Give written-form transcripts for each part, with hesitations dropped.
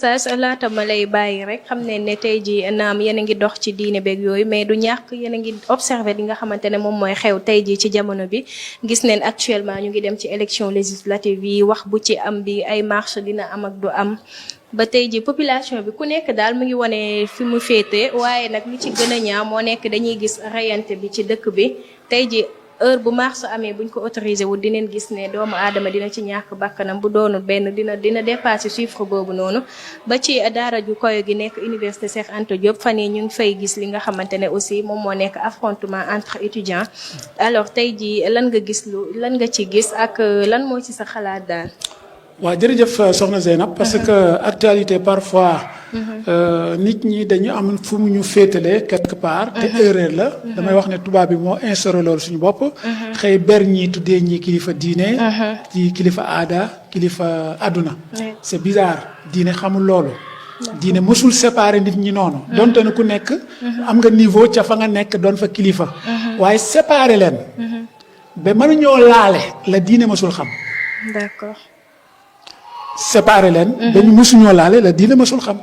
oustaz laata ma lay bàyyi rek xam ne tey jii naam yéen a ngi dox ci diine beeg yooyu mais du ñàkk yéen a ngi observé li nga xamante ne moom mooy xew tey jii ci jamono bi gis neen actuellement ñu ngi dem ci élection législative yi wax bu ci am bi ay marche dina am ak du am ba tey jii population bi ku nekk daal mu ngi wane fi mu féete waaye nag li ci gën a ñaaw moo nekk dañuy gis rayante bi ci dëkk bi tey jii heure bu marche amee buñ ko autorisé wul dinañ gis ne doomu aadama dina ci ñàkk bakkanam bu doonul benn dina dépasser chiffre boobu noonu ba ci daara ju koyo gi nekk université Cheikh Anta Diop fan yi ñu ngi fay gis li nga xamante ne aussi moom moo nekk affrontement entre étudiants alors tey jii lan nga ci gis ak lan moo ci sa xalaat daal. waaw jërëjëf soxna Zeynab parce que actualité parfois nit ñi dañu am fu mu ñu féetale quelque part te erreur la damay wax ne tubaab bi moo instauré loolu suñu bopp xëy ber ñi tuddee ñi kilifa diine ci kilifa aada kilifa àdduna c'est bizarre diine xamul loolu diine mësul séparer nit ñi noonu donte ne ku nekk am nga niveau ca fa nga nekk doon fa kilifa waaye séparer leen ba mënuñoo laale la diine mësul xam d'accord séparé leen dañu mësuñoo laale la diine mësul xam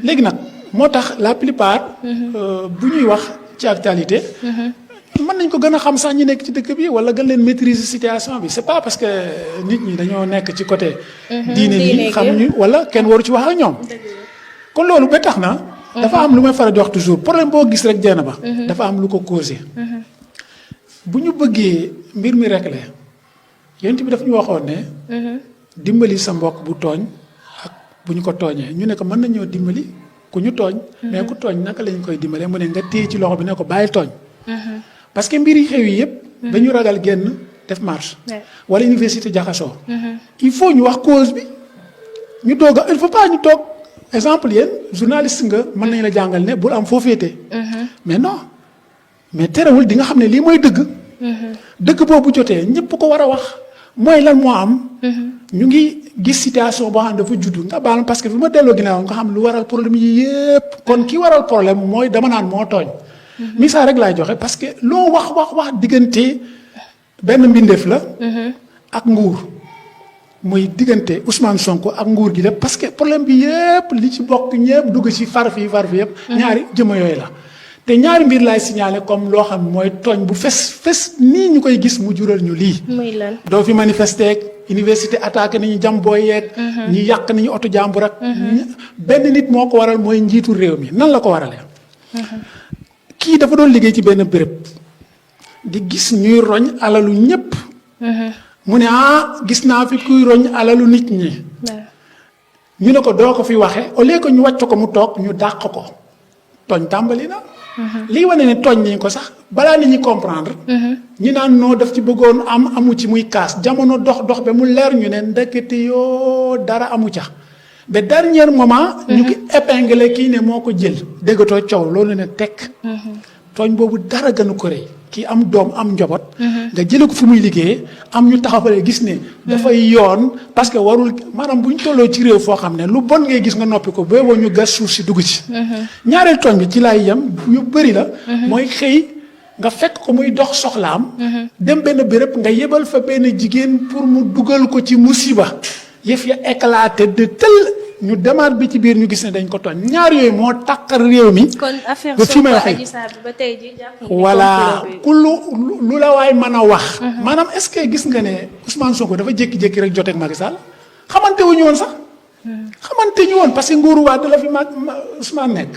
léegi nag moo tax la plupart bu ñuy wax ci actualité mën nañ ko gën a xam sax ñi nekk ci dëkk bi wala gën leen maîtriser situation bi c'est pas parce que nit ñi dañoo nekk ci côté diine bi xam ñu wala kenn waru ci wax ak ñoom kon loolu ba tax na dafa am lu may faral di wax toujours problème boo gis rek jeena ba dafa am lu ko causé bu ñu bëggee mbir mi réglé yonent bi daf ñu waxoon ne dimbali sa mbokk bu tooñ ak bu ñu ko tooñee ñu ne ko mën nañoo dimbali ku ñu tooñ mais ku tooñ naka lañ koy dimbalee mu ne nga téye ci loxo bi ne ko bàyyi tooñ parce que mbir yi xew yi yëpp dañu ragal génn def marche wala université jaxasoo il faut ñu wax cause bi ñu doog a il faut pas ñu toog exemple yéen journaliste nga mën nañ la jàngal ne bul am foo féete mais non mais terewul di nga xam ne lii mooy dëgg dëgg boobu jotee ñëpp ko war a wax mooy lan moo am ñu ngi gis situation boo xam ne dafa juddu nga baal parce que fi ma delloo ginnaaw nga xam lu waral problème yi yëpp kon ki waral problème mooy dama naan moo tooñ misaal rek laay joxe parce que loo wax diggante benn mbindeef la ak nguur muy diggante Ousmane Sonko ak nguur gi lépp parce que problème bi yëpp li ci bokk ñëpp dugg ci far fi yëpp ñaari jëma yooyu la te ñaari mbir laay signalé comme loo xam mooy tooñ bu fes nii ñu koy gis mu jural ñu lii doo fi manifester ak université attaqué nañu jam booy yeeg ñi yàq nañu oto jàmbur ak benn nit moo ko waral mooy njiitu réew mi nan la ko waralee kii dafa doon liggéey ci benn béréb di gis ñuy roñ alalu ñépp mu ne gis naa fi kuy roñ alalu nit ñi ñu ne ko doo ko fi waxe au lieu que ñu wàcc ko mu toog ñu dàq ko tooñ tàmbali na lii wane ne tooñ nañ ko sax balaa nit ñi comprendre ñi naan noo daf ci bëggoon amu ci muy kaas jamono dox ba mu leer ñu ne ndekete yoo dara amu ca ba dernier moment ñu ngi épinglé kii ne moo ko jël déggatoo coow loolu ne tekk tooñ boobu dara gënu ko rëy kii am doom am njaboot nga jële ko fu muy liggéeyee am ñu taxawale gis ne dafay yoon parce que warul maanaam bu ñu tolloo ci réew foo xam ne lu bon ngay gis nga noppi ko boobu ñu gas suuf si dugg ci ñaareel tooñ bi ci laay yem yu bëri la mooy xëy nga fekk ko muy dox soxlaam dem benn béréb nga yebal fa benn jigéen pour mu dugal ko ci musiba yëf ya éclaté de tel ñu demaat bi ci biir ñu gis ne dañ ko tooñ ñaar yooyu moo takkar réew mi. kon affaire ba fi may waxee ba tey jii voilà ku lu la waay mën a wax. maanaam est-ce que gis nga ne Ousmane Sonko dafa jékki-jékki rek joteeg Macky Sall xamante wu ñu woon sax. xamante ñu woon parce que nguuru Wade la fi Ousmane nekk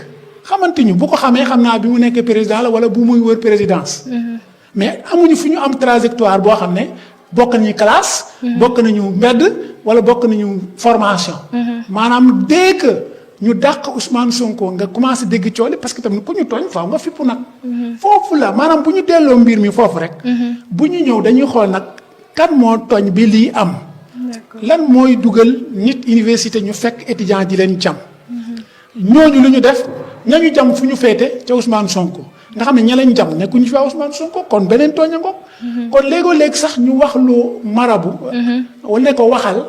xamante ñu bu ko xamee xam naa bi mu nekkee président la wala bu muy wër présidence. mais amuñu fu ñu am trajectoire boo xam ne. bokk nañu classe. bokk nañu mbedd wala bokk nañu formation. maanaam dès que ñu dàq Ousmane Sonko nga commencé dégg coole parce que tamit ku ñu tooñ faaw nga fippu nag. foofu la maanaam bu ñu delloo mbir mi foofu rek. bu ñu ñëw dañuy xool nag kan moo tooñ bi lii am. lan mooy dugal nit université ñu fekk étudiant di leen jam. ñooñu lu ñu def ñañu jam fu ñu féete ca Ousmane Sonko. nga xam ne ña leen jam nekkuñu fi waa Ousmane Sonko kon beneen tooñ a ngoog kon léegoo-léegi sax ñu wax lu marabu wala ne ko waxal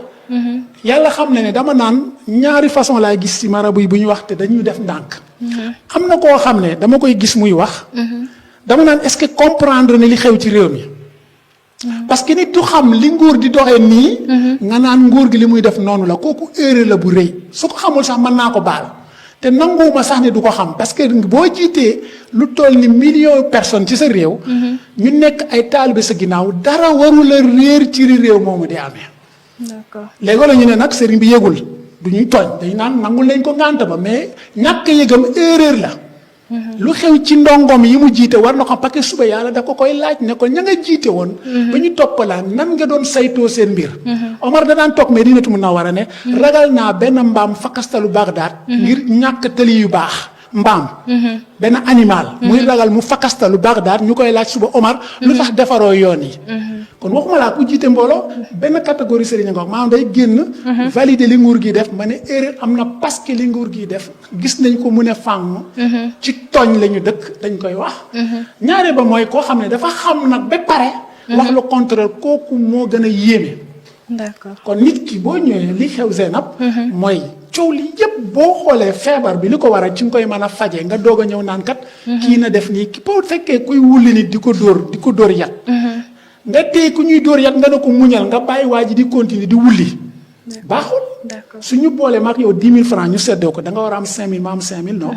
yàlla xam ne ne dama naan ñaari façon laay gis ci marabu yi bu ñu wax te dañuy def ndànk am na koo xam ne dama koy gis muy wax dama naan est-ce que comprendre ne li xew ci réew mi parce que nit du xam li nguur di doxee nii. nga naan nguur gi li muy def noonu la kooku erreur la bu rëy su ko xamul sax mën naa ko baal te nanguwuma sax ne du ko xam parce que boo jiitee lu toll ni million personnes ci sa réew. ñu nekk ay taalibe sa ginnaaw dara warul a réer ci réew moomu di amee. d'accord léegi la ñu ne nag sëriñ bi yëgul du ñuy tooñ dañu naan nangul lañ ko ngànt ba mais ñàkk yëgam erreur la. lu xew ci ndongom yi mu jiite war na ko parce que suba yàlla da ko koy laaj ne ko ña nga jiite woon. ba ñu toppalaan nan nga doon saytoo seen mbir. Omar da daan toog Medinatu Munawwara ne. ragal naa benn mbaam fakkastalu Bagdad. ngir ñàkk tëli yu baax mbaam. benn animal. muy ragal mu fakkastalu Bagdad ñu koy laaj suba Omar. lu tax defaroo yoon yi. kon waxuma laa ku jiite mbooloo benn catégorie sëriñ nga wax maanaam day génn. valider li nguur gi def ma ne erreur am na parce que li nguur gi def gis nañ ko mu ne fànn. ci tooñ la ñu dëkk dañ koy wax. ñaare ba mooy koo xam ne dafa xam nag ba pare. wax le contraire kooku moo gën a yéeme. d'accord kon nit ki boo ñëwee li xew Zeynab. mooy coow li yëpp boo xoolee feebar bi li ko waral ci nga koy mën a fajee nga doog a ñëw naan kat. kii na def nii boo fekkee kuy wulli nit di ko dóor yat. nga téye ku ñuy dóor yat nga ne ko muñal nga bàyyi waa ji di continuer di wulli. baaxul. d'accord su ñu boolee maag yow 10 000 francs ñu seddoo ko da nga war a am 5 000 ma am 5 000 non.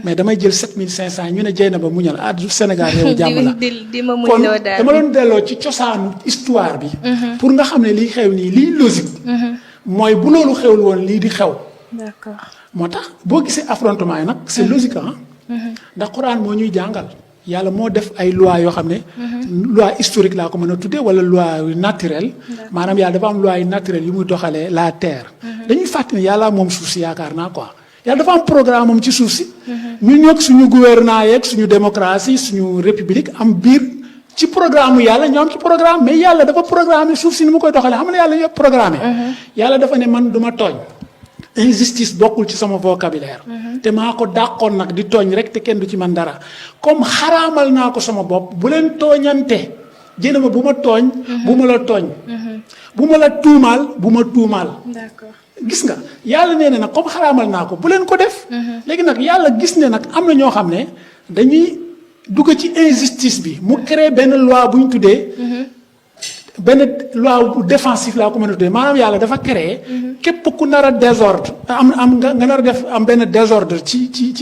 mais damay jël 7 500 ñu ne Dieynaba muñal du Sénégal réew jàmm la. di ma kon muñloo daal dama doon delloo ci cosaanu histoire bi. pour nga xam ne liy xew nii liy logique. mooy bu loolu xewul woon lii di xew. d'accord moo tax boo gisee affrontement yi nag c'est logique ah. ndax Quran moo ñuy jàngal. yàlla moo def ay loi yoo xam ne. loi historique laa ko mën a tuddee wala loi naturelle. maanaam yàlla dafa am loi yu naturelle yu muy doxalee la terre. dañuy fàttali ne yàlla moom suuf si yaakaar naa quoi yàlla dafa am programme moom ci suuf si. ñu ñëw suñu gouvernant yeeg suñu démocratie suñu république am biir ci programme mu yàlla ñoo am ci programme mais yàlla dafa programme suuf si ni mu koy doxalee xam nga yàlla yëpp programme. yàlla dafa ne man du ma tooñ. injustice bokkul ci sama vocabulaire. te maa ko dàqoon nag di tooñ rek te kenn du ci man dara comme xaraamal naa ko sama bopp bu leen tooñante Dieynaba bu ma tooñ. bu ma la tooñ. bu ma la tuumaal bu ma tuumaal. d'accord gis nga yàlla nee na nag comme xaraamal naa ko bu leen ko def. léegi nag yàlla gis ne nag am na ñoo xam ne dañuy dugg ci injustice bi mu créé benn loi bu ñu tuddee. benn loi bu défensif laa ko mën a tuddee maanaam yàlla dafa créé. képp ku nar a désordre am nga nar a def am benn désordre ci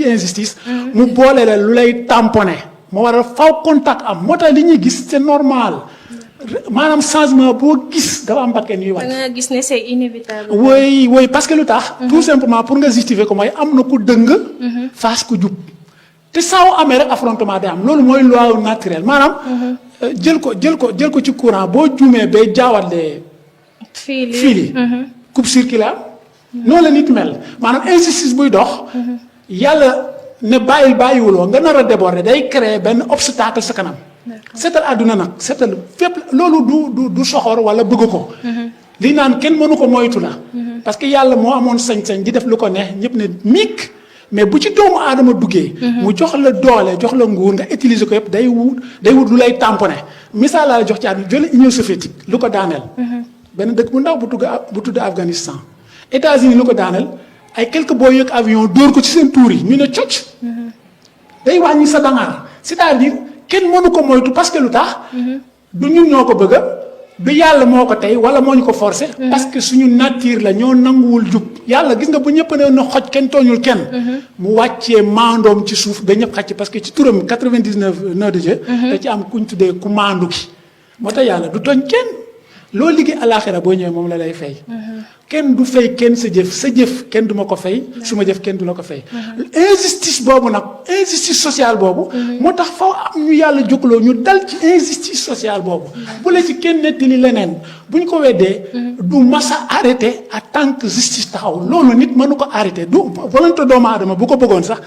injustice. mu boole la lu lay tamponné. moo waral faw contact am moo tax li ñuy gis c'est normal maanaam changement boo gis dafa am bakkan yuy wàcc. da nga gis ne c'est inévitable. oui parce que lu tax. tout simplement pour nga justifier ko mooy am na ku dëng. face ku jub. te saa amee rek affrontement day am loolu mooy loi naturelle maanaam. jël ko ci courant boo juumee ba jaawalee. fii coupe circulaire. noonu la nit mel maanaam injustice buy dox. yàlla ne bàyyiwuloo nga nar a déborder day créer benn obstacle sa kanam. seetal àdduna nag seetal fépp loolu du soxor wala bëgg ko. li naan kenn mënu ko moytu la. parce que yàlla moo amoon sañ-sañ di def lu ko neex ñëpp ne miik. mais bu ci doomu aadama duggee. mu jox la doole jox la nguur nga utiliser ko yëpp day wut lu lay tamponné misaal laa la jox ci àdduna jële Union soviétique lu ko daaneel. benn dëkk bu ndaw bu tudd Afghanistan. États-Unis lu ko daaneel ay quelques boo yëg avion dóor ko ci seen tuur yi ñu ne cocc. day wàññi sa dangaar c'est-à-dire kenn mënu ko moytu parce que lu tax. du ñun ñoo ko bëgg du yàlla moo ko tey wala moo ñu ko forcé. parce que suñu nature la ñoo nanguwul jub. yàlla gis nga bu ñëpp ne na xoj kenn tooñul kenn. mu wàccee maandoom ci suuf ba ñëpp xàcc parce que ci turam 99 nom de Dieu. da ci am kuñ tuddee ku maandu ki. moo tax yàlla du tooñ kenn loo liggéey alaxira boo ñëwee moom la lay fay. kenn du fay kenn sa jëf kenn du ma ko fay. su ma jëf kenn du la ko fay. injustice boobu nag injustice sociale boobu. moo tax faw am ñu yàlla jógloo ñu dal ci injustice sociale boobu. bu la ci kenn nettali leneen bu ñu ko weddee. du masa arrêté en tant que justice taxaw loolu nit mënu ko arrêté du volonté doomu aadama bu ko bëggoon sax.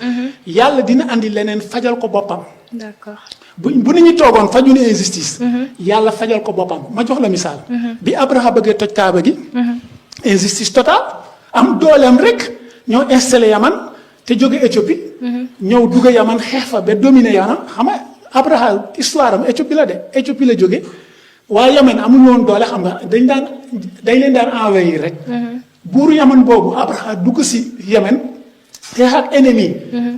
yàlla dina andi leneen fajal ko boppam. d'accord. bu nit ñi toogoon faju ne injustice. yàlla fajal ko boppam ma jox la misaal. bi Abraha bëggee toj Kaaba gi. injustice totale am dooleem rek ñoo installé Yaman te jóge Éthiopie. ñëw dugg Yaman xeex fa ba dominé Yaman xam nga Abraha histoire am Éthiopie la jóge waaye Yaman amuñu woon doole xam nga dañ leen daan envahir rek. buuru Yaman boobu Abraha dugg si Yaman xeex ak ennemi.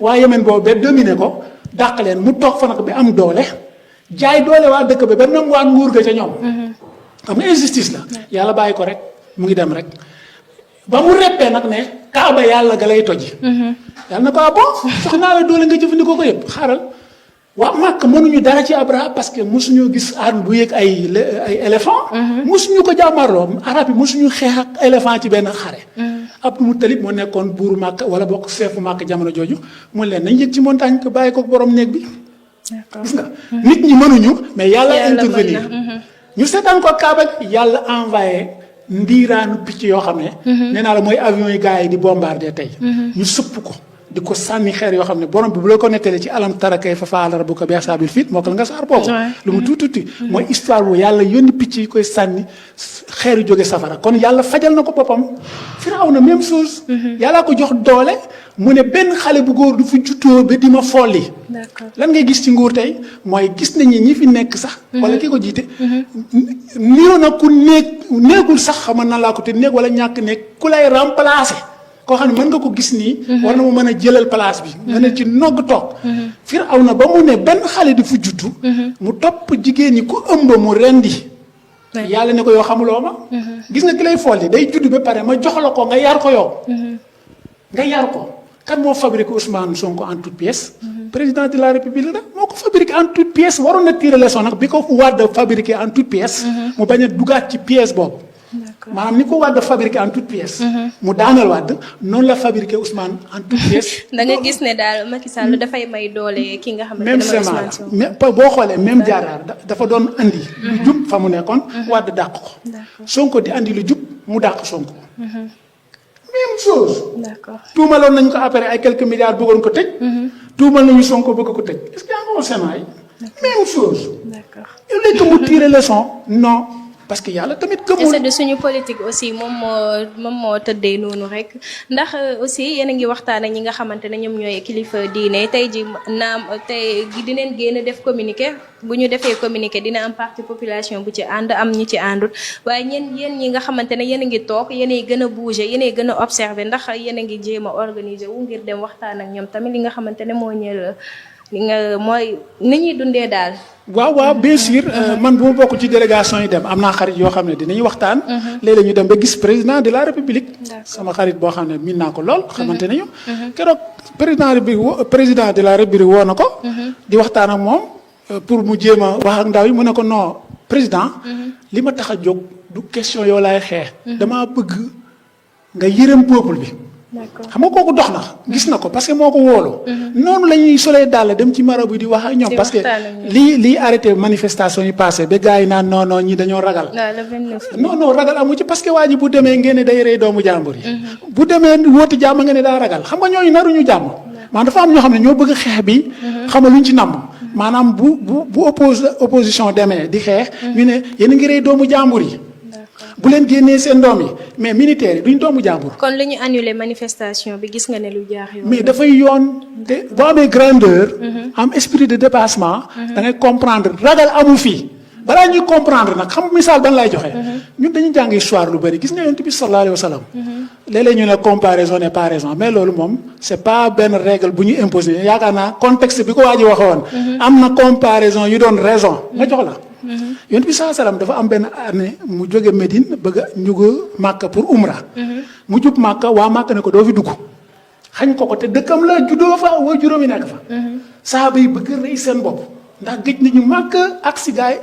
waaye Yaman boobu ba dominé ko dàq leen mu toog fa nag bi am doole jaay doole waa dëkk ba nanguwaat nguur ga ca ñoom. xam nga injustice la. yàlla bàyyi ko rek mu ngi dem rek ba mu reppee nag ne kaaba yàlla ga lay toji. yàlla na ko bon jox naa la doole nga jëfandikoo ko yëpp xaaral. waa Màkk mënuñu dara ci Abraha parce que mosuñu gis arme bu yëg ay éléphant. mosuñu ko jàmmarloo arab yi mosuñu xeex ak éléphant ci benn xare. Abdul Muttalib moo nekkoon buuru Màkk wala bokk seefu Màkk jamono jooju mu leen nañ yëg ci montagne ko bàyyi ko borom néeg bi. gis nga nit ñi mënuñu mais yàlla intervenir. ñu seetaan ko Kaaba yàlla envoyé ndiiraanu picc yoo xam ne. nee naa la mooy avion yi gars yi di bombardé tey. ñu sëpp ko. di ko sànni xeer yoo xam ne borom bi bu la ko nettalee ci alam tara kayfa fa'ala rabbuka bi ashaabil fiil moo ko nga saar boobu. lu mu tuuti mooy histoire bu yàlla yónni picc yi koy sànni xeer yu jóge safara kon yàlla fajal na ko boppam. Firawna même chose. yàllaa ko jox doole mu ne benn xale bu góor du fi juddoo ba di ma folli. lan ngay gis ci nguur tey mooy gis nañu ñi fi nekk sax. wala ki ko jiite. niroo na ku néegul sax xam na laa ko te néeg wala ñàkk néeg ku lay remplacer. koo xam ne mën nga ko gis nii. war na mu mën a jëlal place bi. nga ne ci nogg toog. Firawna ba mu ne benn xale di fu juddu. mu topp jigéen ñi ku ëmb mu rendi. yàlla ne ko yoo xamuloo ma. gis nga ki lay folli day juddu ba pare ma jox la ko nga yar ko yow. nga yar ko kan moo fabriqué Ousmane Sonko en toute pièce. président de la République la moo ko fabriqué en toute pièce waroon na tirer leçon nag bi ko Wade fabriqué en toute pièce. mu bañ a dugaat ci pièce boobu. maanaam ni ko Wade fabriqué en toute pièce. mu daanal Wade noonu la fabriqué Ousmane en toute pièce. da nga gis ne daal Macky Sall dafay may doole ki nga xamante ne même mooy Ousmane Sonko. même boo xoolee même jaaraar dafa doon andi. lu jub fa mu nekkoon. Wade dàq ko. Sonko di andi lu jub mu dàq Sonko. même chose. d'accord tuumaloon nañ ko après ay quelques milliards bëggoon ko tëj. tuumal nañu Sonko bëgg ko tëj est-ce que yaa ngi woon Sénat yi. même chose. d'accord il est que mu tirer leçon non. parce que yàlla tamit gëmul. c'est de suñu politique aussi moom moo tëddee noonu rek ndax aussi yéen a ngi waxtaan ak ñi nga xamante ne ñoom ñooy kilifa diine tey ji naam tey dinañ génn def communiqué bu ñu defee communiqué dina am partie population bu ci ànd am ñi ci àndul waaye yéen ñi nga xamante ne yéen a ngi toog yéen a gën a bouger yéen a gën a observer ndax yéen a ngi jéem a organiser wu ngir dem waxtaan ak ñoom tamit li nga xamante ne moo ñëw li nga mooy ni ñuy dundee daal. waaw bien sûr man bu ma bokk ci délégation yi dem am naa xarit yoo xam ne dinañu waxtaan. léeg-léeg ñu dem ba gis président de la république. sama xarit boo xam ne miin naa ko lool. xamante nañu. keroog président de la république woo na ko. di waxtaan ak moom pour mu jéem a wax ak ndaw yi mu ne ko non président. li ma tax a jóg du question yow laay xeex. damaa bëgg nga yërëm peuple bi. xam nga kooku dox na gis na ko parce que moo ko wóolu. noonu la ñuy solee daal dem ci marabu di wax ak ñoom. parce que lii arrêté manifestation yi passé ba gars yi naan non ñi dañoo ragal. non ragal amu ci parce que waa ji bu demee ngeen ne day rey doomu jàmbur yi. bu demee wóoti jàmm nga ne daa ragal xam nga ñooñu naruñu jàmm. maanaam dafa am ñoo xam ne ñoo bëgg xeex bi. xam nga luñ ci namm. maanaam bu opposition demee di xeex. ñu ne yéen a ngi rey doomu jàmbur yi. bu leen génnee seen doom yi mais militaires yi duñ doomu jàmbur. kon li ñu annulé manifestation bi gis nga ne lu jaax yoon. mais dafay yoon te boo amee grandeur. am esprit de dépassement. da ngay comprendre ragal amu fii. balaa ñuy comprendre nag xam misaal ban lay joxe. ñun dañuy jàng histoire lu bëri gis nga yonent bi sallallahu alayhi wa sallam. léeg-léeg ñu ne comparaison n'est pas raison mais loolu moom c'est pas benn règle bu ñu imposer yaakaar naa contexte bi ko waa ji waxoon. am na comparaison yu doon raison nga jox la. yonent bi sallallahu alayhi wa sallam dafa am benn année mu jóge Médine bëgg a ñugu Màkka pour umra. mu jub Màkka waa Màkka ne ko doo fi dugg. xañ ko te dëkkam la juddoo fa waa juróomi nekk fa. saaba yi bëgg rëy seen bopp ndax gëj nañu Màkka ak si gaay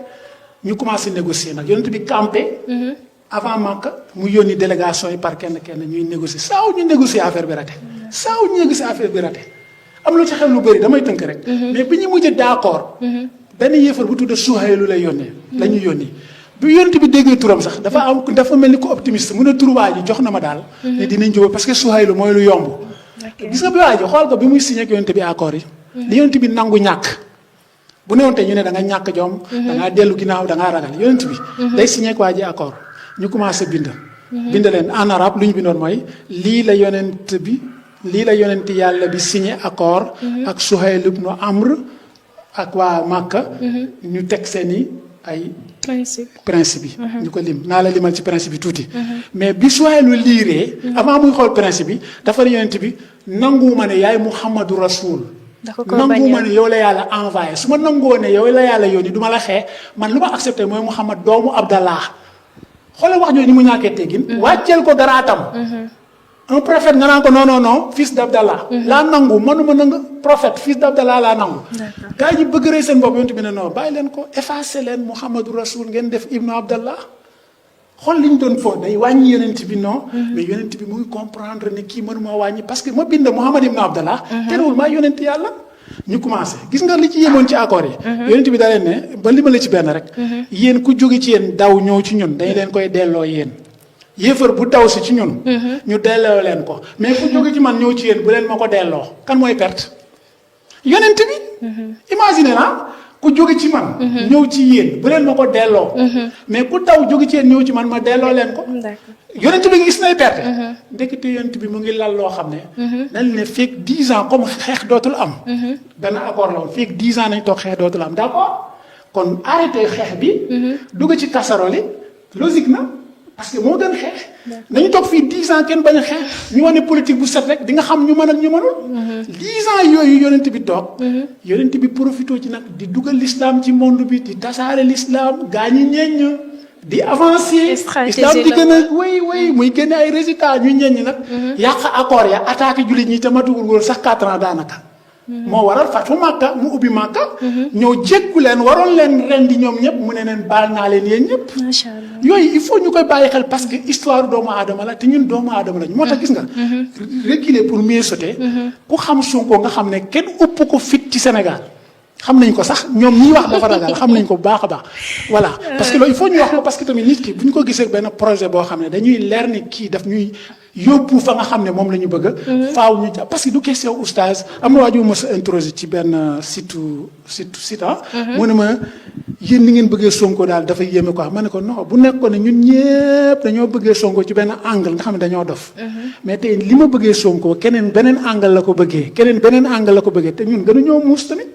ñu commencé négocier nag yonent bi campé. avant Màkka mu yónni délégation yi par kenn ñuy négocier saaw ñu négocier affaire bi raté. saaw ñu négocier affaire bi raté am lu ci xel lu bëri damay tënk rek. mais bi ñu mujj d'accord. benn yéefar bu tudd Suhaylu lay yónnee. la ñu yónni bi yonent bi déggee turam sax dafa mel ni ko optimiste mu ne turu waa ji jox na ma daal. ne dinañ jóg parce que Suhaylu mooy lu yomb. gis nga bi waa ji xool ko bi muy signé ak yonent bi accord yi. li yonent bi nangu ñàkk. bu newoon tey ñu ne da nga ñàkk jom. da ngaa dellu ginnaaw da ngaa ragal yonent bi. day signé ak waa ji accord ñu commencé bind. bind leen en arabe lu ñu bindoon mooy lii la yonent yàlla bi signé accord. ak Suhayl ibn Amr ak waa Màkka. ñu teg seeni ay. principe yi. ñu ko lim naa la limal ci principe yi tuuti. mais bi Suhaylu liiree. avant muy xool principe yi dafa ne yonent bi nanguwuma ne yaay Muhammadu Rasul nanguwuma ne yow la yàlla envoyé su ma nangoo ne yow la yàlla yónni du ma la xee man lu ma accepté mooy Muhammad doomu Abdallah xoolal wax jooju ni mu ñàkkee teggin. wàcceel ko garaatam. un prophète nga naan ko non fils d'Abdallah. laa nangu mënuma nangu prophète fils d'Abdallah laa nangu. gaa yi bëgg rëy seen bopp yonent bi ne non bàyyi leen ko effacé leen Muhammadu Rasul ngeen def Ibnu Abdallah. xool li ñu doon foofu day wàññi yonent bi non. mais yonent bi mu ngi comprendre ne kii mënuma wàññi parce que ma bind Muhammad ibn Abdallah. terewul maa yonent yàlla. ñu commencé gis nga li ci yemoon ci accord yi. yonent bi da leen ne ba li ma la ci benn rek. yéen ku jóge ci yéen daw ñëw ci ñun dañ leen koy delloo yéen. yéefar bu daw si ci ñun. ñu delloo leen ko mais ku jóge ci man ñëw ci yéen bu leen ma ko delloo kan mooy perte. yonent bi. imagine na. ku jóge ci man. ñëw ci yéen bu leen ma ko delloo. mais ku daw jóge ci yéen ñëw ci man ma delloo leen ko. yonent bi gis nay perte. ndekete yonent bi mu ngi lal loo xam ne. dañ ne fekk 10 ans comme xeex dootul am. benn accord la woon fekk 10 ans nañ toog xeex dootul am d'accord kon arrêté xeex bi. dugg ci casserole yi logique na parce que moo gën xeex. nañu toog fii 10 ans kenn bañ a xeex ñu wane politique bu set rek di nga xam ñu mën ak ñu mënul. 10 ans yooyu yonent bi toog. yonent bi profité ci nag di dugal l'islam ci monde bi di tasaare l'islam gaa ñi ñeeñ di avancer. islam di gën a wéy muy génne ay résultats ñu ñeeñ nag. yàq accord ya attaqué jullit ñi te matugul woon sax 4 ans daanaka. moo waral fatu Makka mu ubbi Makka. ñëw jéggu leen waroon leen ren di ñoom ñëpp mu ne leen baal naa leen yéen ñëpp. macha allah yooyu il faut ñu koy bàyyi xel parce que histoire doomu aadama la te ñun doomu aadama lañu. moo tax gis nga. reculer pour mieux sauter. ku xam Sonko nga xam ne kenn ëpp ko fit ci Sénégal. xam nañ ko sax ñoom ñiy wax dafa ragal xam nañ ko bu baax a baax. voilà parce que loolu il faut ñu wax ko parce que tamit nit ki bu ñu ko gisee benn projet boo xam ne dañuy leer ni kii daf ñuy yóbbu fa nga xam ne moom la ñu bëgg. faaw ñu jàpp parce que du question oustaz am na waa ju ma sa introsé ci benn site mu ne ma yéen ni ngeen bëggee Sonko daal dafa yéeme quoi ma ne ko non bu nekkoon ne ñun ñëpp dañoo bëggee Sonko ci benn angle nga xam ne dañoo dof. mais tey li ma bëggee Sonko keneen beneen angle la ko bëggee keneen beneen angle la ko bëggee te ñun gënuñoo muus tamit.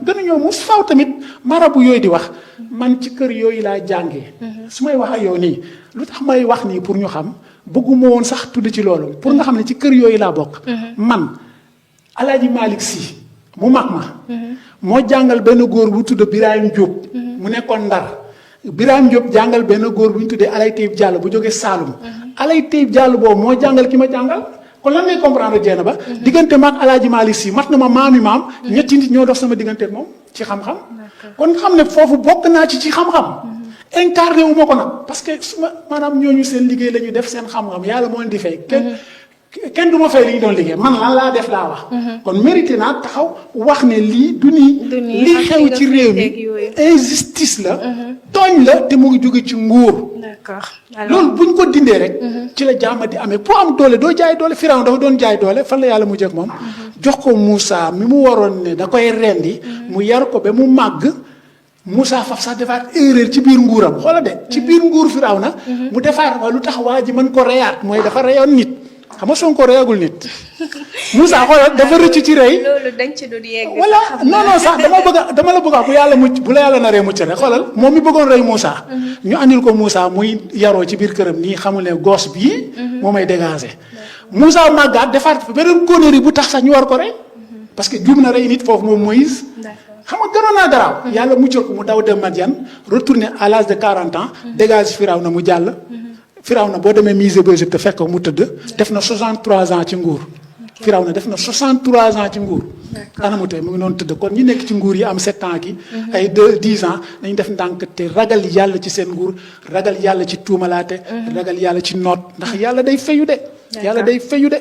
gënuñoo muus faaw tamit marabu yooyu di wax man ci kër yooyu laa jàngee. su may wax ak yow nii lu tax may wax nii pour ñu xam bëgguma woon sax tudd ci loolu pour nga xam ne ci kër yooyu laa bokk. man Alaaji Malick Sy mu mag ma. moo jàngal benn góor bu tudd Birahim Diop. mu nekkoon Ndar. Birahim Diop jàngal benn góor bu ñu tuddee Alay Tayib Diallo bu jógee Saalum. Alay Tayib Diallo boobu moo jàngal ki ma jàngal. kon lan ngay comprendre jeena ba diggante maag Alaaji Malick Sy mat na ma maami maam ñetti nit ñoo dox sama diggante moom ci xam-xam kon xam ne foofu bokk naa ci xam-xam incarné wu ma ko nag parce que su ma maanaam ñooñu seen liggéey la ñu def seen xam-xam yàlla moo leen di fay kenn du ma fay li ñu doon liggéey man lan laa def laa wax kon mérité naa taxaw wax ne lii du nii li xew ci réew mi injustice la tooñ la te mu ngi jóge ci nguur loolu bu ñu ko dindee rek ci la jàmm di amee pour am doole doo jaay doole Firawna dafa doon jaay doole fan la yàlla mu jëkk moom jox ko Moussa mi mu waroon ne da koy rendi mu yar ko ba mu màgg Moussa faf sax defaat erreur ci biir nguuram xoola de ci biir nguur Firawna mu defaat wa lu tax waa ji mën ko reyaat mooy dafa reyoon nit xam nga Sonko reyagul nit Moussa xoolal dafa rëcc ci rey loolu dañ ci doon yegg voilà non sax dama la bëgg a bu yàlla mucc bu la yàlla naree mucc rek xoolal moom mi bëggoon rey Moussa ñu andil ko Moussa muy yaroo ci biir këram nii xamul ne gosse bii moo may dégager Moussa màggaat defaat beneen connerie bu tax sax ñu war ko rey parce que juum na rey nit foofu moom Moïse xam nga gënoon naa garaaw yàlla muccal ko mu daw dem Madiane retourné à l'âge de 40 ans dégage Firawna mu jàll Firawna boo demee musée bu Égypte fekk ko mu tëdd def na 63 ans ci nguur Firawna def na 63 ans ci nguur anamu tey mu ngi noonu tëdd kon ñi nekk ci nguur yi am 7 ans ki ay 10 ans nañ def ndànk te ragal yàlla ci seen nguur ragal yàlla ci tuumalaate ragal yàlla ci noot ndax yàlla day fayu de